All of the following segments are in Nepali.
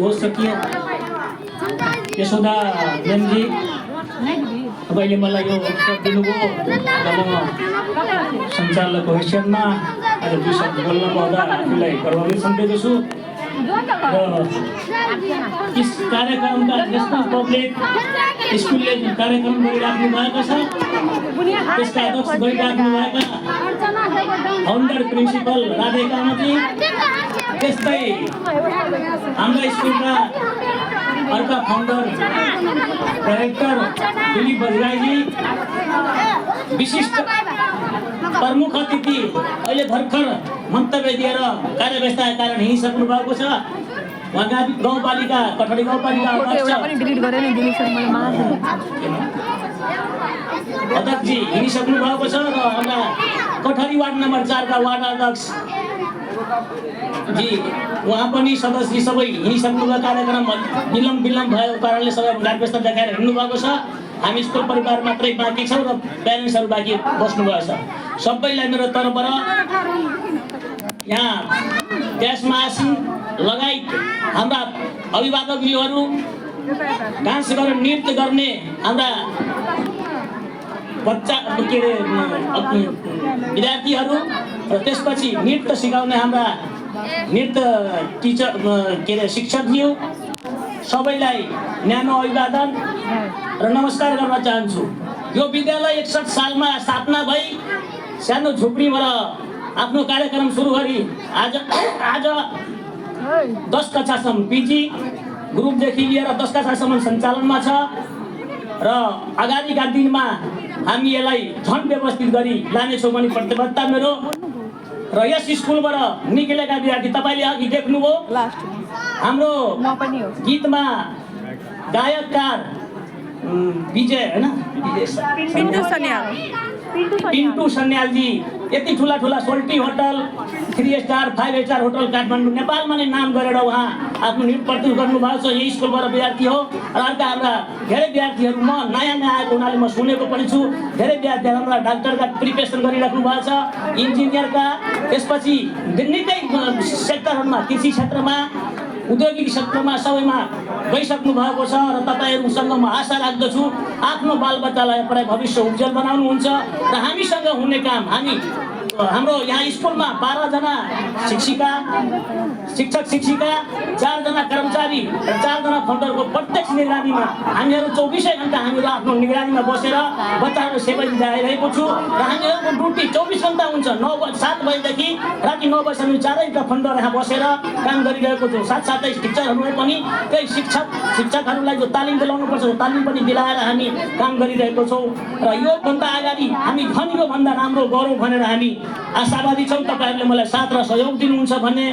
हो सकिए यशोदा मैमजी तपाईँले मलाई यो अवसर दिनुभयो र म सञ्चालकको हैसियतमा आज दुई शब्द बोल्न पाउँदा आफूलाई गर्वले सम्झेको छु र यस कार्यक्रमका नेसनल पब्लिक स्कुलले कार्यक्रम गरिराख्नु भएको छ त्यसका अध्यक्ष गरिराख्नु भएका फाउन्डर प्रिन्सिपल राधेकामाजी त्यस्तै हाम्रो स्कुलका अर्का फाउन्डर डाइरेक्टर दिलीप बजराईजी विशिष्ट प्रमुख अतिथि अहिले भर्खर मन्तव्य दिएर कार्यव्यस्तताका कारण हिँडिसक्नु भएको छ उहाँका गाउँपालिका कठडी गाउँपालिका अध्यक्षजी हिँडिसक्नु भएको छ र हाम्रा कठडी वार्ड नम्बर 4 का वार्ड अध्यक्ष जी उहाँ पनि सदस्य सबै हिँडिसक्नु भएको कार्यक्रम विलम्ब भएको कारणले सबै कार्यव्यस्त देखाएर हिँड्नु भएको छ हामी स्कुल परिवार मात्रै बाँकी छौँ र प्यारेन्ट्सहरू बाँकी बस्नुभएको छ सबैलाई मेरो तर्फबाट यहाँ देश महासिंह लगायत हाम्रा अभिभावकहरू डान्स गरेर नृत्य गर्ने हाम्रा बच्चा के अरे विद्यार्थीहरू र त्यसपछि नृत्य सिकाउने हाम्रा नृत्य टिचर के अरे शिक्षकज्यू सबैलाई न्यानो अभिवादन र नमस्कार गर्न चाहन्छु। यो विद्यालय 61 सालमा स्थापना भई सानो झुपडीबाट आफ्नो कार्यक्रम सुरु गरी आज 10 कक्षासम्म पिजी ग्रुपदेखि लिएर 10 कक्षासम्म सञ्चालनमा छ र अगाडिका दिनमा हामी यसलाई झन् व्यवस्थित गरी लानेछौँ भन्ने प्रतिबद्धता मेरो र यस स्कुलबाट निक्लेका विद्यार्थी तपाईँले अघि देख्नुभयो हाम्रो गीतमा गायककार विजय हैन पिन्टु सन्यालजी यति ठुला Soaltee hotel 3 star 5 star hotel Kathmandu नेपालमा नै नाम गरेर उहाँ आफ्नो नृत्य प्रस्तुत गर्नुभएको छ। यही स्कुलबाट विद्यार्थी हो र अर्का हाम्रा धेरै विद्यार्थीहरू म नयाँ आएको हुनाले म सुनेको पनि छु धेरै विद्यार्थीहरू हाम्रा डाक्टरका प्रिपेरेसन गरिराख्नु भएको छ इन्जिनियरका त्यसपछि निकै सेक्टरहरूमा कृषि क्षेत्रमा औद्योगिक क्षेत्रमा सबैमा गइसक्नु भएको छ र तपाईहरुसँग म आशा राख्दछु आफ्नो बालबच्चालाई भविष्य उज्जवल बनाउनुहुन्छ र हामीसँग हुने काम हाम्रो यहाँ स्कुलमा 12 जना शिक्षिका शिक्षक शिक्षिका 4 जना कर्मचारी र 4 जना फाउन्डरको प्रत्यक्ष निगरानीमा हामीहरू 24 घण्टा हामीहरू आफ्नो निगरानीमा बसेर बच्चाहरू सेवा दिइरहेको छु र हामीहरूको ड्युटी 24 घण्टा हुन्छ 7 बजेदेखि राति 9 बजेसम्म चारैटा फाउन्डर यहाँ बसेर काम गरिरहेको छु। साथसाथै टिचरहरूलाई पनि त्यही शिक्षकहरूलाई जो तालिम दिलाउनु पर्छ तालिम पनि दिलाएर हामी काम गरिरहेको छौँ र यो भन्दा अगाडि हामी यो भन्दा राम्रो गरौँ भनेर हामी आशावादी छौँ। तपाईहरुले मलाई साथ र सहयोग दिनुहुन्छ भन्ने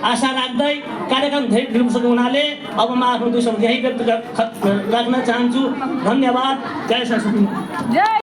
आशा राख्दै कार्यक्रम धेरै दिनसक्नु हुनाले अब म आफ्नो दुई शब्द यही व्यक्त राख्न चाहन्छु। धन्यवाद। जय सरस्वती।